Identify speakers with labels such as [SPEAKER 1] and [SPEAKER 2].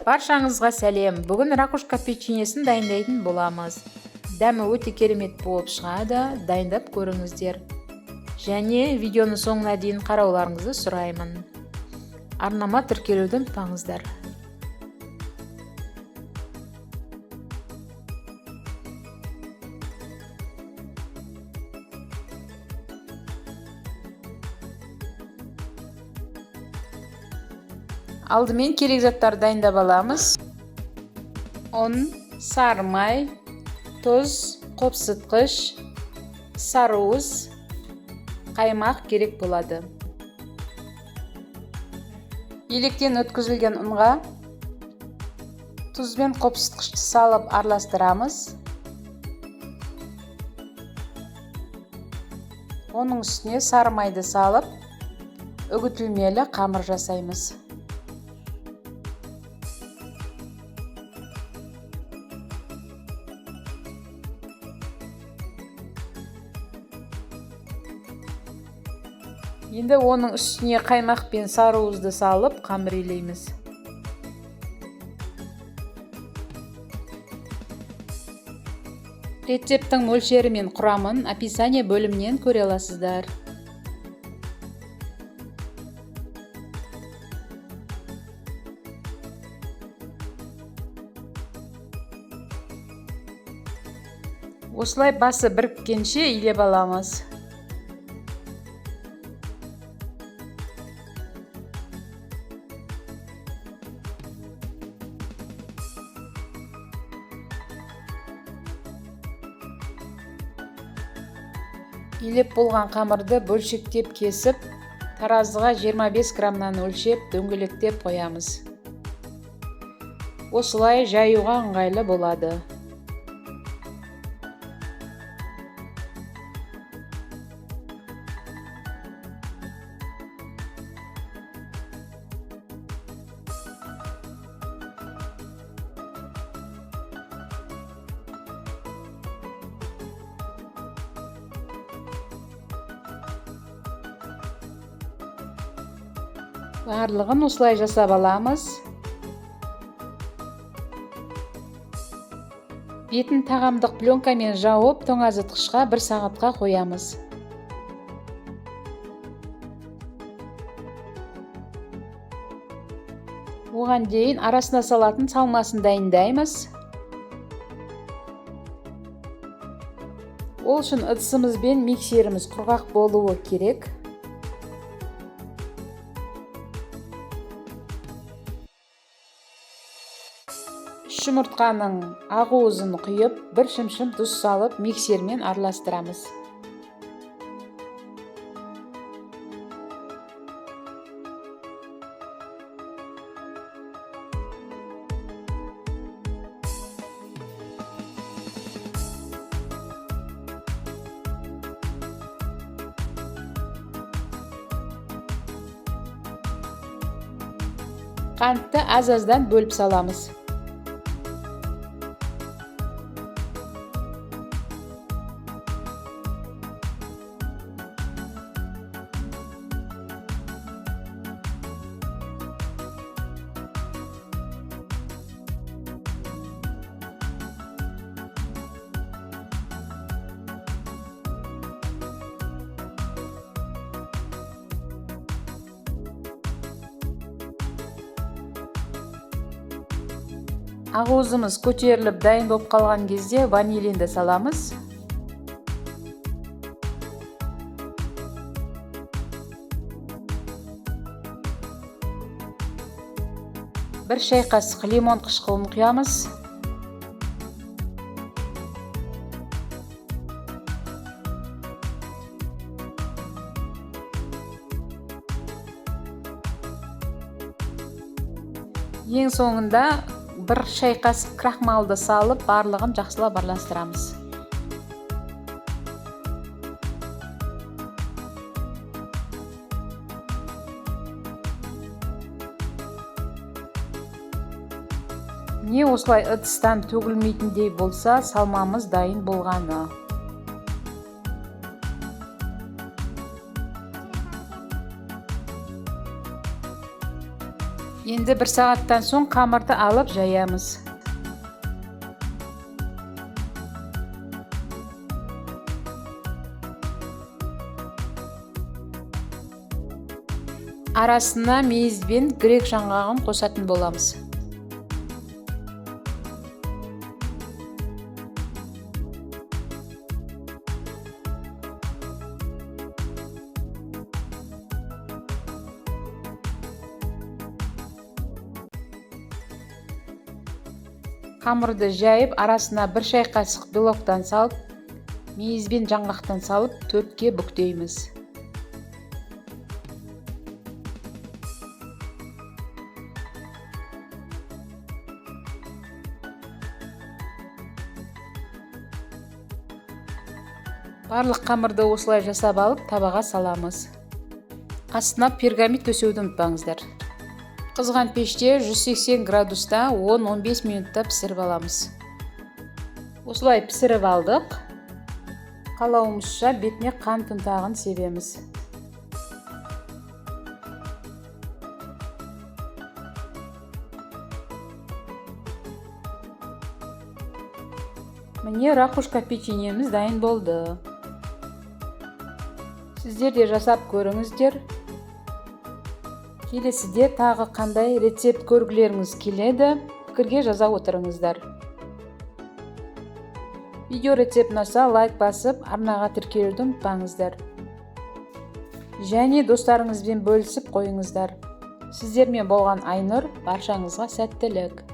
[SPEAKER 1] Баршаңызға сәлем. Бүгін ракушка печеньесін дайындайтын боламыз. Дәмі өте керемет болып шығады, дайындап көріңіздер. Және видеоның соңына дейін қарауларыңызды сұраймын. Арнама тіркелуді ұмытпаңыздар. Алдымен керек заттарды дайындап аламыз. Ұн, сары май, тұз, қопсытқыш, сарыуыз, қаймақ керек болады. Електен өткізілген ұнға тұз бен қопсытқышты салып араластырамыз. Оның үстіне сары майды салып, үгітілмелі қамыр жасаймыз. Енді оның үстіне қаймақ пен сарыуызды салып қамыр илейміз. Рецепттің мөлшері мен құрамын описание бөлімінен көре аласыздар. Осылай басы біріккенше илеп аламыз. Илеп болған қамырды бөлшектеп кесіп, таразыға 25 граммнан өлшеп, дөңгелектеп қоямыз. Осылай жаюға ыңғайлы болады. Барлығын осылай жасап аламыз. Бетін тағамдық пленкамен жауып, тоңазытқышқа 1 сағатқа қоямыз. Оған дейін арасына салатын салмасын дайындаймыз. Ол үшін ыдысымыз бен миксеріміз құрғақ болуы керек. Үш жұмыртқаның ақуызын құйып, 1 шымшым тұз салып, миксермен араластырамыз. Қантты аз-аздан бөліп саламыз. Ақуызымыз көтеріліп дайын болып қалған кезде ванилинді саламыз. 1 шай қасық лимон қышқылын құямыз. Ең соңында 1 шай қасық крахмалды салып, барлығын жақсылап араластырамыз. Міне осылай ыдыстан төгілмейтіндей болса, салмамыз дайын болғаны. Енді 1 сағаттан соң қамырды алып жаямыз. Арасына мейіз бен грек жаңғағын қосатын боламыз. Қамырды жайып, арасына 1 шай қасық белоктан салып, мейіз бен жаңғақтан салып, 4-ке бүктейміз. Барлық қамырды осылай жасап алып, табаға саламыз. Астына пергамент төсеуді ұмытпаңыздар. Қызған пеште 180 градуста 10-15 минутта пісіріп аламыз. Осылай пісіріп алдық. Қалауымызша бетіне қант ұнтағын себеміз. Міне, ракушка печеньеміз дайын болды. Сіздер де жасап көріңіздер. Келесіде тағы қандай рецепт көргілеріңіз келеді, пікірге жаза отырыңыздар. Видео рецепт ұнаса лайк басып, арнаға тіркелуді ұмытпаңыздар. Және достарыңызбен бөлісіп қойыңыздар. Сіздермен болған Айнұр, баршаңызға сәттілік.